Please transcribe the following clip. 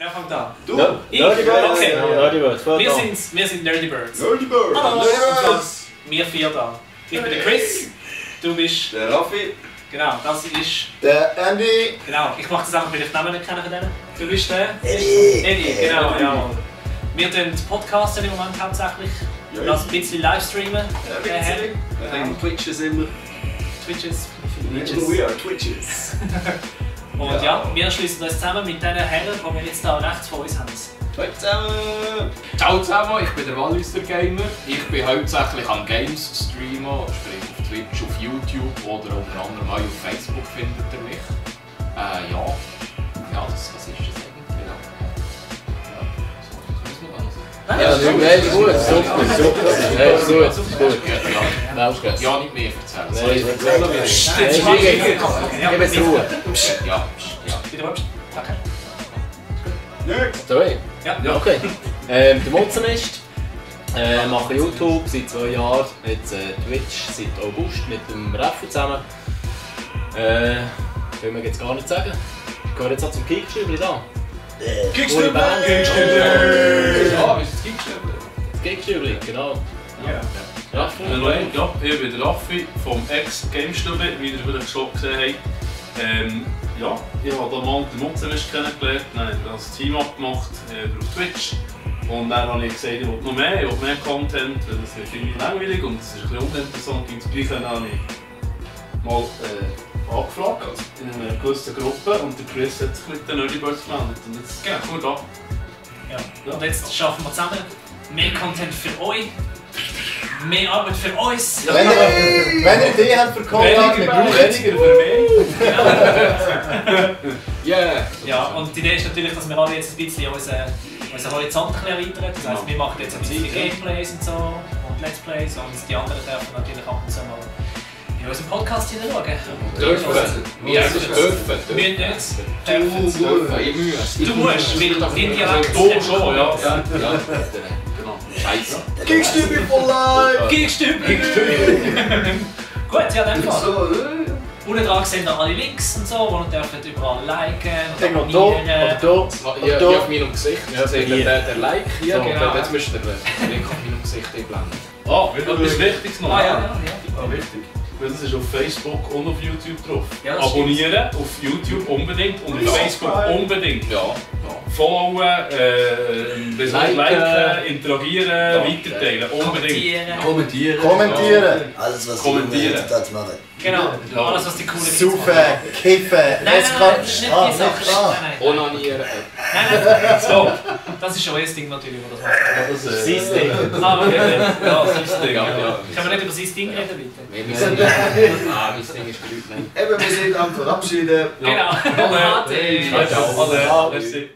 Wer fängt an? Du? Nerdy Birds. Okay. Nerdy Birds. Wir sind Nerdy Birds. Nerdy Birds. Hallo. Nerdy Birds. Wir vier da. Ich bin der Chris. Du bist... Der Raffi. Genau, das ist... Der Andy. Genau, ich mache das einfach, weil ich die Namen nicht kenne von denen. Du bist der... Eddie. Genau, ja. Wir tun podcasten im Moment hauptsächlich. Ja, Das ein bisschen livestreamen. Ja, Twitches immer. Twitches. We are Twitches. Und ja, wir schließen uns zusammen mit den Herren, die wir jetzt hier rechts vor uns haben. Hallo zusammen. Ciao zusammen, ich bin der Walliser Gamer. Ich bin hauptsächlich am Games streamen, sprich auf Twitch, auf YouTube oder unter anderem auch auf Facebook findet ihr mich. Ja, was ist das eigentlich? Ja, gut, super. Ja, nicht mehr erzählen. Gib es Ruhe. Ja. Wieder rüber. Danke. Sorry. Ja. Okay. Der Mutzenmist. Mache YouTube seit 2 Jahren, jetzt Twitch seit August mit dem Raffi zusammen. Will man jetzt gar nicht sagen. Ich gehe jetzt auch zum Kickstübli da. Kickstübli! Ja, wie ist das Kickstübli? Das Kickstübli, genau. Ja. Raffi? Ja, ich bin der Raffi vom Ex-Gamestube, wie ihr vielleicht schon gesehen habt. Ja, ich habe hier mal den Mutzenmist kennengelernt, dann haben wir das Team abgemacht auf Twitch. Und dann habe ich gesagt, ich will noch mehr, ich will mehr Content, weil das ist irgendwie langweilig und es ist ein bisschen uninteressant. Und das Gleiche habe ich mal angefragt in einer gewissen Gruppe und der Chris hat sich mit den Nerdy Birds gemeldet. Und jetzt kommen wir da. Ja. Und jetzt schaffen wir zusammen mehr Content für euch, mehr Arbeit für uns. Wenn ihr Idee habt für Content, wir brauchen Weniger für mehr. Yeah! Ja, und die Idee ist natürlich, dass wir alle jetzt ein bisschen unseren Horizont erweitern. Das heisst, wir machen jetzt ein bisschen Gameplays und so und Let's Plays und die anderen dürfen natürlich ab und zu mal in unseren Podcast hineinschauen. Dürfen! Wir dürfen! Wir nicht. Ich Du musst, weil dein Dialekt... Du schon, ja. Genau. Scheiße. Kickstübli for life! Kickstübli! Gut, ja, dann Fall. So, Unten dran sehen ihr alle Links und so, wo ihr dürft überall liken und Oder abonnieren. Hier auf meinem Gesicht seht ihr den Like hier. So, genau. Jetzt müsst ihr den Link auf meinem Gesicht einblenden. Etwas Wichtiges noch. Ja. Wichtig. Weil das ist auf Facebook und auf YouTube drauf. Ja, das Abonnieren auf YouTube unbedingt und auf Facebook unbedingt. Ja. Followen, liken, interagieren, weiterteilen. Unbedingt. kommentieren. Alles, was Kommentieren. die Jungen machen. Genau, alles was die coolen Kids Saufen, machen. kiffen, Nein, das ist nicht die Sache. klar. Nein. Onanieren. Nein. So, das ist schon euer Ding natürlich, wo das macht. Das Sein Ding. Ah, okay. Ja, das ist das Ding. Ja. Können wir nicht über sein Ding reden, bitte? Mein Ding ist gelügt. Eben, wir sind am Verabschieden. Genau. Alle. Merci.